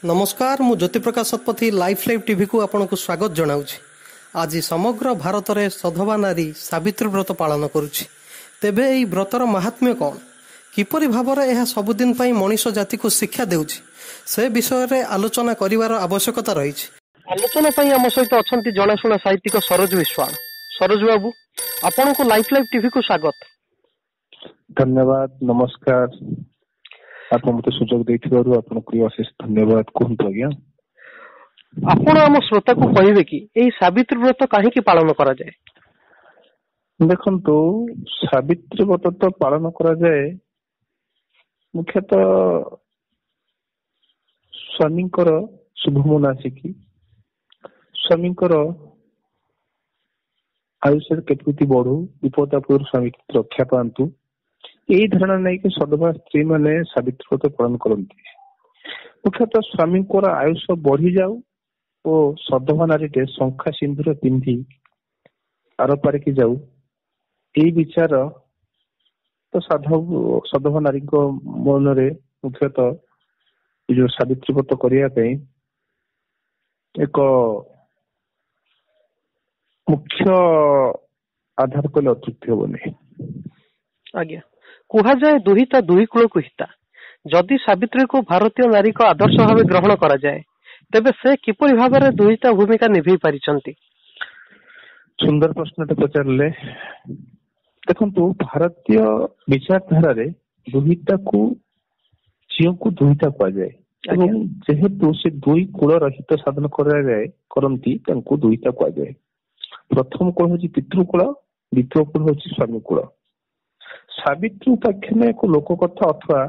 ନମସ୍କାର, ମୁଁ Jyotiprakash Satapathy life live ଟିଭିକୁ ଆପଣଙ୍କୁ ସ୍ୱାଗତ ଜଣାଉଛି। ଆଜି ସମଗ୍ର ଭାରତରେ ସଧବା ନାରୀ ସାବିତ୍ରୀ ବ୍ରତ ପାଳନ କରୁଛି। ତେବେ ଏହି ବ୍ରତର ମାହାତ୍ମ୍ୟ କ'ଣ, କିପରି ଭାବରେ ଏହା ସବୁଦିନ ପାଇଁ ମଣିଷ ଜାତିକୁ ଶିକ୍ଷା ଦେଉଛି, ସେ ବିଷୟରେ ଆଲୋଚନା କରିବାର ଆବଶ୍ୟକତା ରହିଛି। ଆଲୋଚନା ପାଇଁ ଆମ ସହିତ ଅଛନ୍ତି ଜଣାଶୁଣା ସାହିତ୍ୟିକ ସରୋଜ ବିଶ୍ୱାଳ। ସରୋଜ ବାବୁ, ଆପଣଙ୍କୁ ଲାଇଫ୍ ଲାଇଭ୍ ଟିଭିକୁ ସ୍ୱାଗତ। ଧନ୍ୟବାଦ, ନମସ୍କାର। ଆପଣ ମତେ ସୁଯୋଗ ଦେଇଥିବାରୁ ଆପଣଙ୍କୁ ଅଶେଷ ଧନ୍ୟବାଦ। କୁହନ୍ତୁ ଆଜ୍ଞା। ଆପଣ ଆମ ଶ୍ରୋତାକୁ କହିବେ କି ଏଇ ସାବିତ୍ରୀ ବ୍ରତ କାହିଁକି ପାଳନ କରାଯାଏ? ଦେଖନ୍ତୁ, ସାବିତ୍ରୀ ବ୍ରତ ତ ପାଳନ କରାଯାଏ ମୁଖ୍ୟତଃ ସ୍ୱାମୀଙ୍କର ଶୁଭ ମନାସିକି, ସ୍ୱାମୀଙ୍କର ଆୟୁଷ କେମିତି ବଢୁ, ବିପଦ ଆପଦରୁ ସ୍ୱାମୀ ରକ୍ଷା ପାଆନ୍ତୁ, ଏଇ ଧାରଣା ନେଇକି ସଧବା ସ୍ତ୍ରୀ ମାନେ ସାବିତ୍ରୀ ବ୍ରତ ପାଳନ କରନ୍ତି। ମୁଖ୍ୟତଃ ସ୍ୱାମୀଙ୍କର ଆୟୁଷ ବଢିଯାଉ ଓ ସଧବା ନାରୀଟେ ଶଙ୍ଖା ସିନ୍ଦୁର ପିନ୍ଧି ଆର ପାରିକି ଯାଉ, ଏଇ ବିଚାର ତ ସଧବା ନାରୀଙ୍କ ମନରେ ମୁଖ୍ୟତଃ ଏ ଯୋଉ ସାବିତ୍ରୀ ବ୍ରତ କରିବା ପାଇଁ ଏକ ମୁଖ୍ୟ ଆଧାର କହିଲେ ଅତ୍ୟୁକ୍ତି ହବନି। ଆଜ୍ଞା, କୁହାଯାଏ ଦୁହିତା ଦୁଇ କୂଳକୁ ହିତା। ଯଦି ସାବିତ୍ରୀକୁ ଭାରତୀୟ ନାରୀଙ୍କ ଆଦର୍ଶ ଭାବେ ଗ୍ରହଣ କରାଯାଏ, ତେବେ ସେ କିପରି ଭାବରେ ଦୁହିତା ଭୂମିକା ନିଭେଇ ପାରିଛନ୍ତି? ସୁନ୍ଦର ପ୍ରଶ୍ନଟେ ପଚାରିଲେ। ଦେଖନ୍ତୁ, ଭାରତୀୟ ବିଚାରଧାରାରେ ଦୁହିତାକୁ, ଝିଅକୁ ଦୁହିତା କୁହାଯାଏ ଏବଂ ଯେହେତୁ ସେ ଦୁଇ କୂଳର ହିତ ସାଧନ କରନ୍ତି, ତାଙ୍କୁ ଦୁହିତା କୁହାଯାଏ। ପ୍ରଥମ କୂଳ ହଉଛି ପିତୃକୂଳ, ଦ୍ୱିତୀୟ କୂଳ ହଉଛି ସ୍ୱାମୀ କୂଳ। ସାବିତ୍ରୀ ଉପାଖ୍ୟାନ ଏକ ଲୋକକଥା ଅଥବା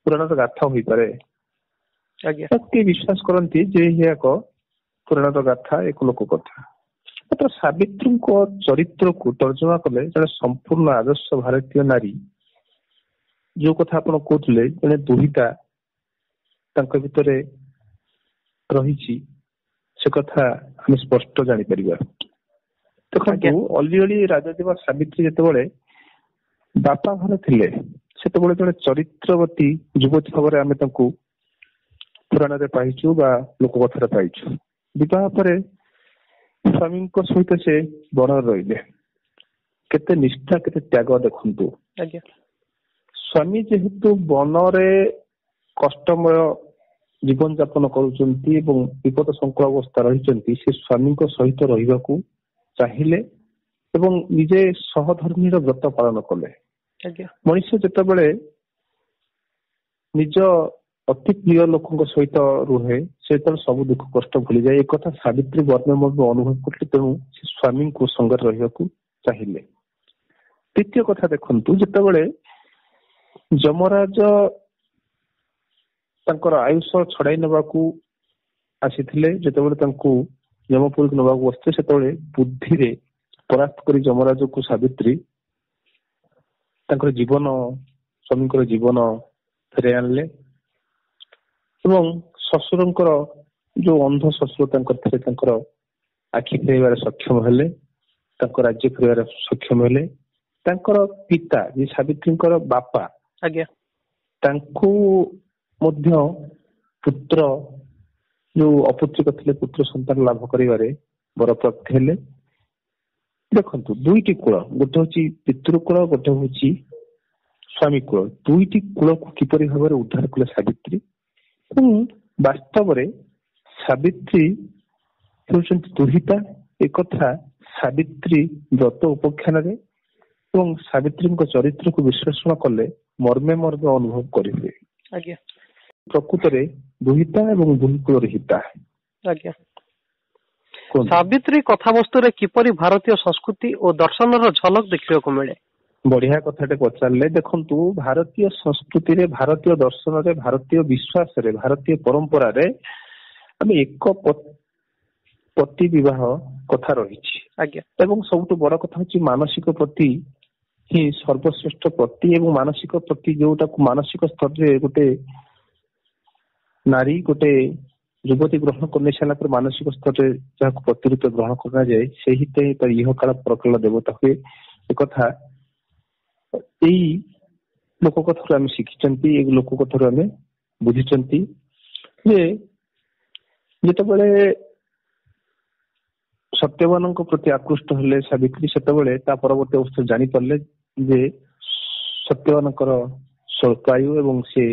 ପୁରାଣର ଗାଥା ହୋଇପାରେ। କିଏ ବିଶ୍ୱାସ କରନ୍ତି ଯେ ଏହା ଏକ ପୁରାଣର ଗାଥା, ଏକ ଲୋକକଥା। ମାତ୍ର ସାବିତ୍ରୀଙ୍କ ଚରିତ୍ରକୁ ତର୍ଜମା କଲେ ଜଣେ ସମ୍ପୂର୍ଣ୍ଣ ଆଦର୍ଶ ଭାରତୀୟ ନାରୀ, ଯୋଉ କଥା ଆପଣ କହୁଥିଲେ, ଜଣେ ଦୁହିତା ତାଙ୍କ ଭିତରେ ରହିଛି, ସେ କଥା ଆମେ ସ୍ପଷ୍ଟ ଜାଣିପାରିବା। ଦେଖନ୍ତୁ, ଅଲିଅଳି ରାଜାଦେବା ସାବିତ୍ରୀ ଯେତେବେଳେ ବାପା ଘରେ ଥିଲେ, ସେତେବେଳେ ଜଣେ ଚରିତ୍ରବତୀ ଯୁବତୀ ଭାବରେ ଆମେ ତାଙ୍କୁ ପୁରାଣରେ ପାଇଛୁ ବା ଲୋକକଥାରେ ପାଇଛୁ। ବିବାହ ପରେ ସ୍ୱାମୀଙ୍କ ସହିତ ସେ ବନରେ ରହିଲେ। କେତେ ନିଷ୍ଠା, କେତେ ତ୍ୟାଗ ଦେଖନ୍ତୁ। ସ୍ୱାମୀ ଯେହେତୁ ବନରେ କଷ୍ଟମୟ ଜୀବନ ଯାପନ କରୁଛନ୍ତି ଏବଂ ବିପଦ ସଂକୁଳ ଅବସ୍ଥା ରହିଛନ୍ତି, ସେ ସ୍ୱାମୀଙ୍କ ସହିତ ରହିବାକୁ ଚାହିଁଲେ ଏବଂ ନିଜେ ସହଧର୍ମୀର ବ୍ରତ ପାଳନ କଲେ। ମଣିଷ ଯେତେବେଳେ ନିଜ ଅତି ପ୍ରିୟ ଲୋକଙ୍କ ସହିତ ରୁହେ, ସେତେବେଳେ ସବୁ ଦୁଃଖ କଷ୍ଟ ଭୁଲିଯାଏ। ଏକଥା ସାବିତ୍ରୀ ବର୍ଣ୍ଣ ଅନୁଭବ କରିଥିଲେ, ତେଣୁ ସେ ସ୍ୱାମୀଙ୍କୁ ସଙ୍ଗରେ ରହିବାକୁ ଚାହିଁଲେ। ଦ୍ୱିତୀୟ କଥା ଦେଖନ୍ତୁ, ଯେତେବେଳେ ଯମରାଜ ତାଙ୍କର ଆୟୁଷ ଛଡାଇ ନେବାକୁ ଆସିଥିଲେ, ଯେତେବେଳେ ତାଙ୍କୁ ଯମପୁରୀକୁ ନେବାକୁ ବସିଥିଲେ, ସେତେବେଳେ ବୁଦ୍ଧିରେ ପରାସ୍ତ କରି ଯମରାଜକୁ ସାବିତ୍ରୀ ତାଙ୍କର ଜୀବନ, ସ୍ୱାମୀଙ୍କର ଜୀବନ ଫେରାଇ ଆଣିଲେ ଏବଂ ଶ୍ୱଶୁରଙ୍କର ଯୋଉ ଅନ୍ଧ ଶ୍ୱଶୁର ତାଙ୍କର ଥିଲେ, ତାଙ୍କର ଆଖି ଫେରାଇବାରେ ସକ୍ଷମ ହେଲେ, ତାଙ୍କ ରାଜ୍ୟ ଫେରାଇବାରେ ସକ୍ଷମ ହେଲେ। ତାଙ୍କର ପିତା, ଯିଏ ସାବିତ୍ରୀଙ୍କର ବାପା, ତାଙ୍କୁ ମଧ୍ୟ ପୁତ୍ର, ଯୋଉ ଅପୁତ୍ରିକ ଥିଲେ, ପୁତ୍ର ସନ୍ତାନ ଲାଭ କରିବାରେ ବରପ୍ରାପ୍ତ ହେଲେ। ଦେଖନ୍ତୁ, ଦୁଇଟି କୂଳ, ଗୋଟେ ହଉଛି ପିତୃକୂଳ, ଗୋଟେ ହଉଛି ସ୍ୱାମୀ କୂଳ। ଦୁଇଟି କୂଳକୁ କିପରି ଭାବରେ ଉଦ୍ଧାର କଲେ ସାବିତ୍ରୀ। ଏବଂ ବାସ୍ତବରେ ସାବିତ୍ରୀ ହେଉଛନ୍ତି ଦୁହିତା। ଏକଥା ସାବିତ୍ରୀ ବ୍ରତ ଉପାଖ୍ୟାନରେ ଏବଂ ସାବିତ୍ରୀଙ୍କ ଚରିତ୍ରକୁ ବିଶ୍ଳେଷଣ କଲେ ମର୍ମେ ମର୍ମେ ଅନୁଭବ କରିହୁଏ। ପ୍ରକୃତରେ ଦୁହିତା ଏବଂ ଦୁଇ କୂଳର ହିତା। ସାବିତ୍ରୀ କଥାବସ୍ତୁରେ କିପରି ଭାରତୀୟ ସଂସ୍କୃତି ଓ ଦର୍ଶନର ଝଲକ ଦେଖିବାକୁ ମିଳେ? ବଢିଆ କଥାଟେ ପଚାରିଲେ। ଦେଖନ୍ତୁ, ଭାରତୀୟ ସଂସ୍କୃତିରେ, ଭାରତୀୟ ଦର୍ଶନରେ, ଭାରତୀୟ ବିଶ୍ୱାସରେ, ଭାରତୀୟ ପରମ୍ପରାରେ ଆମେ ଏକ ପତି ବିବାହ କଥା ରହିଛି। ଏବଂ ସବୁଠୁ ବଡ କଥା ହଉଛି ମାନସିକ ପତି ହିଁ ସର୍ବଶ୍ରେଷ୍ଠ ପତି। ଏବଂ ମାନସିକ ପତି ଯୋଉଟାକୁ ମାନସିକ ସ୍ତରରେ ଗୋଟେ ନାରୀ, ଗୋଟେ ଯୁବତୀ ଗ୍ରହଣ କରିନେଇ ସାରିଲା ପରେ ମାନସିକ ସ୍ତରରେ ଯାହାକୁ ପତି ରୂପେ ଗ୍ରହଣ କରାଯାଏ, ସେହି ତାର ଇହକାଳ ପରକାଳ ଦେବତା ହୁଏ। ଏକଥା ଏଇ ଲୋକ କଥାରୁ ଆମେ ଶିଖିଛନ୍ତି, ଏଇ ଲୋକ କଥାରୁ ଆମେ ବୁଝିଛନ୍ତି ଯେ ଯେତେବେଳେ ସତ୍ୟବାନଙ୍କ ପ୍ରତି ଆକୃଷ୍ଟ ହେଲେ ସାବିତ୍ରୀ, ସେତେବେଳେ ତା ପରବର୍ତ୍ତୀ ଅବସ୍ଥାରେ ଜାଣିପାରିଲେ ଯେ ସତ୍ୟବାନଙ୍କର ସ୍ୱଳ୍ପାୟୁ ଏବଂ ସେ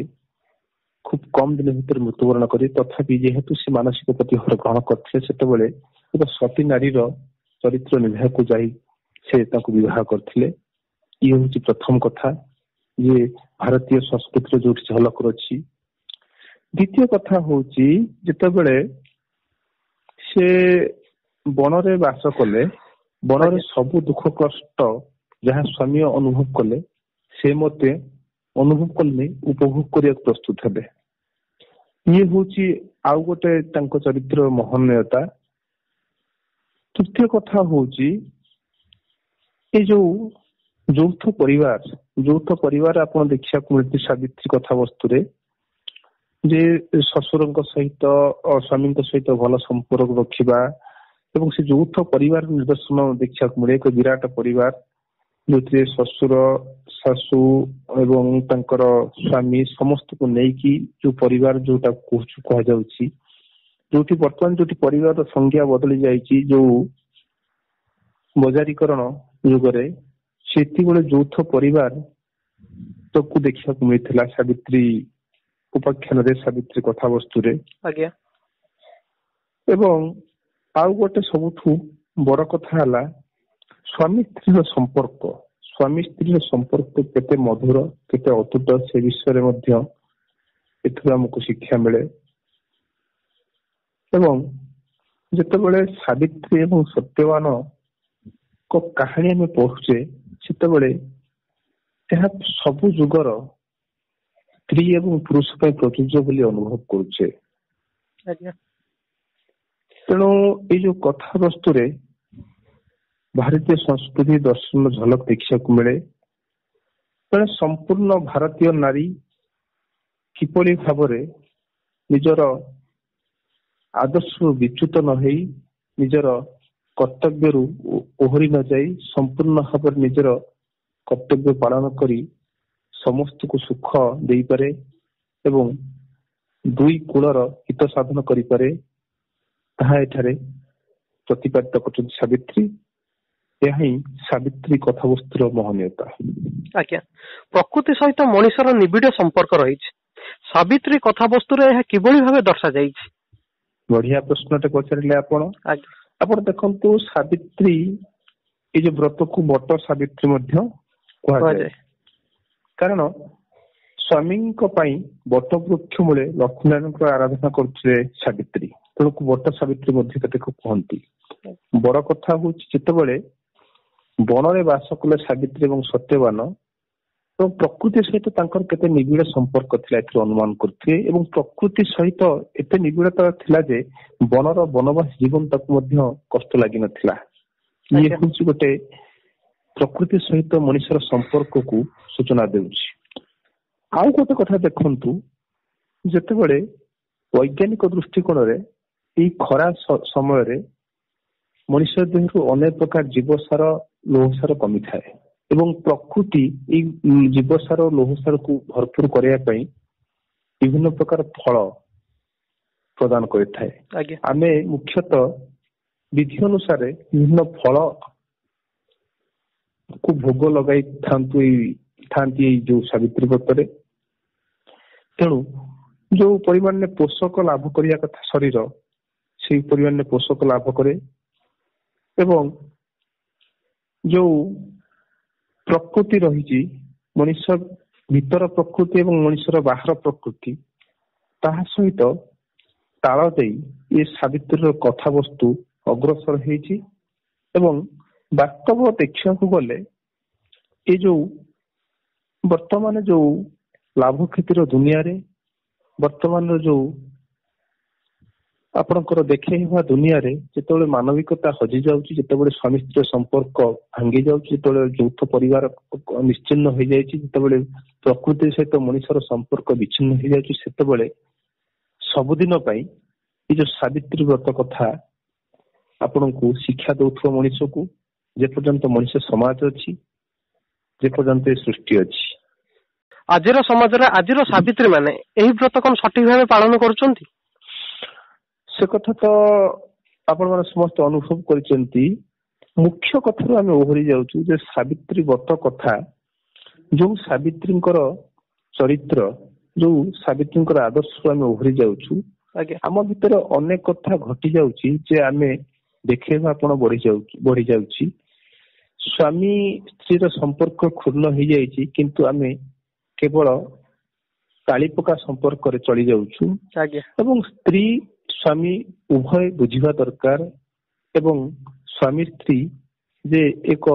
ଖୁବ କମ ଦିନ ଭିତରେ ମୃତ୍ୟୁବରଣ କରି, ତଥାପି ଯେହେତୁ ସେ ମାନସିକ ପ୍ରତିହାର ଗ୍ରହଣ କରିଥିଲେ, ସେତେବେଳେ ଏକ ସତୀ ନାରୀର ଚରିତ୍ର ନିଭାକୁ ଯାଇ ସେ ତାଙ୍କୁ ବିବାହ କରିଥିଲେ। ଇଏ ହଉଛି ପ୍ରଥମ କଥା ଯେ ଭାରତୀୟ ସଂସ୍କୃତିର ଯୋଉଠି ଝଲକ ଅଛି। ଦ୍ୱିତୀୟ କଥା ହଉଛି ଯେତେବେଳେ ସେ ବଣରେ ବାସ କଲେ, ବଣରେ ସବୁ ଦୁଃଖ କଷ୍ଟ ଯାହା ସ୍ୱାମୀ ଅନୁଭବ କଲେ ସେ ମତେ ଅନୁଭବ କଲେନି, ଉପଭୋଗ କରିବାକୁ ପ୍ରସ୍ତୁତ ହେବେ। ଇଏ ହଉଛି ଆଉ ଗୋଟେ ତାଙ୍କ ଚରିତ୍ର ମହନୀୟତା। ତୃତୀୟ କଥା ହଉଛି ଏଇ ଯୋଉ ଯୌଥ ପରିବାର, ଯୌଥ ପରିବାର ଆପଣ ଦେଖିବାକୁ ମିଳୁଛି ସାବିତ୍ରୀ କଥାବସ୍ତୁରେ, ଯେ ଶ୍ୱଶୁରଙ୍କ ସହିତ ସ୍ୱାମୀଙ୍କ ସହିତ ଭଲ ସମ୍ପର୍କ ରଖିବା ଏବଂ ସେ ଯୌଥ ପରିବାର ନିଦର୍ଶନ ଦେଖିବାକୁ ମିଳେ। ଏକ ବିରାଟ ପରିବାର ଯୋଉଥିରେ ଶ୍ୱଶୁର, ଶାଶୁ ଏବଂ ତାଙ୍କର ସ୍ୱାମୀ ସମସ୍ତଙ୍କୁ ନେଇକି ଯୋଉ ପରିବାର ଯୋଉଟା କହୁଛୁ କୁହାଯାଉଛି, ଯୋଉଠି ବର୍ତ୍ତମାନ ଯୋଉଠି ପରିବାରର ସଂଜ୍ଞା ବଦଳି ଯାଇଛି ଯୋଉ ବଜାରୀକରଣ ଯୁଗରେ, ସେତିକିବେଳେ ଯୌଥ ପରିବାର ତାକୁ ଦେଖିବାକୁ ମିଳିଥିଲା ସାବିତ୍ରୀ ଉପାଖ୍ୟାନରେ, ସାବିତ୍ରୀ କଥାବସ୍ତୁରେ। ଆଜ୍ଞା। ଏବଂ ଆଉ ଗୋଟେ ସବୁଠୁ ବଡ କଥା ହେଲା ସ୍ୱାମୀ ସ୍ତ୍ରୀର ସମ୍ପର୍କ। ସ୍ୱାମୀ ସ୍ତ୍ରୀର ସମ୍ପର୍କ କେତେ ମଧୁର, କେତେ ଅତୁଟ, ସେ ବିଷୟରେ ମଧ୍ୟ ଏଥିରୁ ଆମକୁ ଶିକ୍ଷା ମିଳେ। ଏବଂ ଯେତେବେଳେ ସାବିତ୍ରୀ ଏବଂ ସତ୍ୟବାନଙ୍କ କାହାଣୀ ଆମେ ପଢୁଛେ, ସେତେବେଳେ ଏହା ସବୁ ଯୁଗର ସ୍ତ୍ରୀ ଏବଂ ପୁରୁଷ ପାଇଁ ପ୍ରଯୁଜ୍ୟ ବୋଲି ଅନୁଭବ କରୁଛେ। ଆଜ୍ଞା। ତେଣୁ ଏଇ ଯୋଉ କଥାବସ୍ତୁରେ ଭାରତୀୟ ସଂସ୍କୃତି ଦର୍ଶନ ଝଲକ ଦେଖିବାକୁ ମିଳେ। ତେଣୁ ସମ୍ପୂର୍ଣ୍ଣ ଭାରତୀୟ ନାରୀ କିପରି ଭାବରେ ନିଜର ଆଦର୍ଶରୁ ବିଚ୍ୟୁତ ନ ହେଇ, ନିଜର କର୍ତ୍ତବ୍ୟରୁ ଓହରି ନ ଯାଇ ସମ୍ପୂର୍ଣ୍ଣ ଭାବରେ ନିଜର କର୍ତ୍ତବ୍ୟ ପାଳନ କରି ସମସ୍ତଙ୍କୁ ସୁଖ ଦେଇପାରେ ଏବଂ ଦୁଇ କୂଳର ହିତ ସାଧନ କରିପାରେ, ତାହା ଏଠାରେ ପ୍ରତିପାଦିତ କରୁଛନ୍ତି ସାବିତ୍ରୀ। ଏହା ହିଁ ସାବିତ୍ରୀ କଥାବସ୍ତୁର ମହନୀୟତା। ଆଜ୍ଞା, ପ୍ରକୃତି ସହିତ ମଣିଷର ନିବିଡ଼ ସମ୍ପର୍କ ରହିଛି। ସାବିତ୍ରୀ କଥାବସ୍ତୁରେ ଏହା କିଭଳି ଭାବେ ଦର୍ଶାଯାଇଛି? ବଢିଆ ପ୍ରଶ୍ନଟେ ପଚାରିଲେ ଆପଣ। ଆଜ୍ଞା। ଆପଣ ଦେଖନ୍ତୁ, ସାବିତ୍ରୀ ଏଇ ଯୋଉ ବ୍ରତକୁ ବଟ ସାବିତ୍ରୀ ମଧ୍ୟ କୁହାଯାଏ, କୁହାଯାଏ। କାରଣ ସ୍ୱାମୀଙ୍କ ପାଇଁ ବଟ ବୃକ୍ଷ ମୂଳେ ଲକ୍ଷ୍ମୀନାରାୟଣଙ୍କର ଆରାଧନା କରୁଥିଲେ ସାବିତ୍ରୀ, ତେଣୁ ବଟ ସାବିତ୍ରୀ ମଧ୍ୟ କେତେକ କୁହନ୍ତି। ବଡ କଥା ହଉଛି ଯେତେବେଳେ ବଣରେ ବାସ କଲେ ସାବିତ୍ରୀ ଏବଂ ସତ୍ୟବାନ, ଏବଂ ପ୍ରକୃତି ସହିତ ତାଙ୍କର କେତେ ନିବିଡ଼ ସମ୍ପର୍କ ଥିଲା ଏଥିରୁ ଅନୁମାନ କରୁଥିବେ। ଏବଂ ପ୍ରକୃତି ସହିତ ଏତେ ନିବିଡ଼ତା ଥିଲା ଯେ ବଣର ବନବାସ ଜୀବନ ତାକୁ ମଧ୍ୟ କଷ୍ଟ ଲାଗିନଥିଲା। ଇଏ ଆଜ୍ଞା। ହଉଛି ଗୋଟେ ପ୍ରକୃତି ସହିତ ମଣିଷର ସମ୍ପର୍କକୁ ସୂଚନା ଦେଉଛି। ଆଉ ଗୋଟେ କଥା ଦେଖନ୍ତୁ, ଯେତେବେଳେ ବୈଜ୍ଞାନିକ ଦୃଷ୍ଟିକୋଣରେ ଏଇ ଖରା ସମୟରେ ମଣିଷ ଦେହରୁ ଅନେକ ପ୍ରକାର ଜୀବସାର, ଲୌହସାର କମିଥାଏ ଏବଂ ପ୍ରକୃତି ଏଇ ଜୀବସାର, ଲୌହସାରକୁ ଭରପୁର କରିବା ପାଇଁ ବିଭିନ୍ନ ପ୍ରକାର ଫଳ ପ୍ରଦାନ କରିଥାଏ। ଆଜ୍ଞା। ଆମେ ମୁଖ୍ୟତଃ ବିଧି ଅନୁସାରେ ବିଭିନ୍ନ ଫଳ କୁ ଭୋଗ ଲଗାଇଥାନ୍ତୁ ଏଇ ଥାନ୍ତି ଏଇ ଯୋଉ ସାବିତ୍ରୀ ବ୍ରତରେ। ତେଣୁ ଯୋଉ ପରିମାଣରେ ପୋଷକ ଲାଭ କରିବା କଥା ଶରୀର, ସେଇ ପରିମାଣରେ ପୋଷକ ଲାଭ କରେ ଏବଂ ଯୋଉ ପ୍ରକୃତି ରହିଛି ମଣିଷ ଭିତର ପ୍ରକୃତି ଏବଂ ମଣିଷର ବାହାର ପ୍ରକୃତି, ତାହା ସହିତ ତାଳ ଦେଇ ଏ ସାବିତ୍ରୀର କଥାବସ୍ତୁ ଅଗ୍ରସର ହେଇଛି। ଏବଂ ବାସ୍ତବ ଦେଖିବାକୁ ଗଲେ ଏ ଯୋଉ ବର୍ତ୍ତମାନ ଯୋଉ ଲାଭ କ୍ଷତିର ଦୁନିଆରେ, ବର୍ତ୍ତମାନର ଯୋଉ ଆପଣଙ୍କର ଦେଖେଇ ହେବା ଦୁନିଆରେ ଯେତେବେଳେ ମାନବିକତା ହଜି ଯାଉଛି, ଯେତେବେଳେ ସ୍ୱାମୀ ସ୍ତ୍ରୀର ସମ୍ପର୍କ ଭାଙ୍ଗି ଯାଉଛି, ଯେତେବେଳେ ଯୌଥ ପରିବାର ନିଶ୍ଚିନ୍ନ ହେଇଯାଇଛି, ଯେତେବେଳେ ପ୍ରକୃତି ସହିତ ମଣିଷର ସମ୍ପର୍କ ବିଚ୍ଛିନ୍ନ ହେଇଯାଉଛି, ସେତେବେଳେ ସବୁଦିନ ପାଇଁ ଏଇ ଯୋଉ ସାବିତ୍ରୀ ବ୍ରତ କଥା ଆପଣଙ୍କୁ ଶିକ୍ଷା ଦଉଥିବ ମଣିଷକୁ, ଯେପର୍ଯ୍ୟନ୍ତ ମଣିଷ ସମାଜ ଅଛି, ଯେପର୍ଯ୍ୟନ୍ତ ଏ ସୃଷ୍ଟି ଅଛି। ଆଜିର ସମାଜରେ ଆଜିର ସାବିତ୍ରୀ ମାନେ ଏହି ବ୍ରତ କଣ ସଠିକ ଭାବେ ପାଳନ କରୁଛନ୍ତି? ସେ କଥା ତ ଆପଣମାନେ ସମସ୍ତେ ଅନୁଭବ କରିଛନ୍ତି। ମୁଖ୍ୟ କଥାରୁ ଆମେ ଓହରି ଯାଉଛୁ ଯେ ସାବିତ୍ରୀ ବ୍ରତ କଥା, ଯୋଉ ସାବିତ୍ରୀଙ୍କର ଚରିତ୍ର, ଯୋଉ ସାବିତ୍ରୀଙ୍କର ଆଦର୍ଶରୁ ଆମେ ଓହରି ଯାଉଛୁ। ଆମ ଭିତରେ ଅନେକ କଥା ଘଟି ଯାଉଛି ଯେ ଆମେ ଦେଖେଇବା ଆପଣ ବଢି ଯାଉଛି, ବଢି ଯାଉଛି। ସ୍ୱାମୀ ସ୍ତ୍ରୀର ସମ୍ପର୍କ କ୍ଷୁଣ୍ଣ ହେଇଯାଇଛି, କିନ୍ତୁ ଆମେ କେବଳ ତାଳିପକା ସମ୍ପର୍କରେ ଚଳି ଯାଉଛୁ। ଏବଂ ସ୍ତ୍ରୀ ସ୍ୱାମୀ ଉଭୟ ବୁଝିବା ଦରକାର, ଏବଂ ସ୍ୱାମୀ ସ୍ତ୍ରୀ ଯେ ଏକ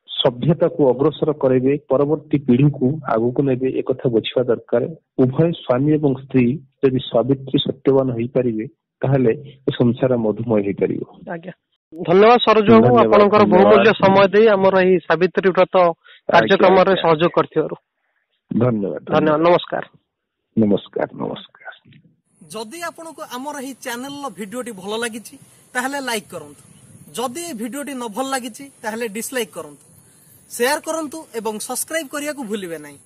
ସଭ୍ୟତାକୁ ଅଗ୍ରସର କରାଇବେ, ପରବର୍ତ୍ତୀ ପିଢିକୁ ଆଗକୁ ନେବେ, ଏକଥା ବୁଝିବା ଦରକାର। ଉଭୟ ସ୍ୱାମୀ ଏବଂ ସ୍ତ୍ରୀ ଯଦି ସାବିତ୍ରୀ ସତ୍ୟବାନ ହେଇପାରିବେ, ତାହେଲେ ଏ ସଂସାର ମଧୁମୟ ହେଇପାରିବ। ଆଜ୍ଞା, ଧନ୍ୟବାଦ ସରୋଜ ବାବୁ, ଆପଣଙ୍କର ବହୁମୂଲ୍ୟ ସମୟ ଦେଇ ଆମର ଏହି ସାବିତ୍ରୀ ବ୍ରତ କାର୍ଯ୍ୟକ୍ରମରେ ସହଯୋଗ କରିଥିବାରୁ। ଧନ୍ୟବାଦ, ଧନ୍ୟବାଦ, ନମସ୍କାର। ନମସ୍କାର, ନମସ୍କାର। ଯଦି ଆପଣଙ୍କୁ ଆମର ଏହି ଚ୍ୟାନେଲର ଭିଡିଓଟି ଭଲ ଲାଗିଛି ତାହେଲେ ଲାଇକ୍ କରନ୍ତୁ, ଯଦି ଏ ଭିଡିଓଟି ନ ଭଲ ଲାଗିଛି ତାହେଲେ ଡିସଲାଇକ୍ କରନ୍ତୁ, ସେୟାର କରନ୍ତୁ ଏବଂ ସବସ୍କ୍ରାଇବ କରିବାକୁ ଭୁଲିବେ ନାହିଁ।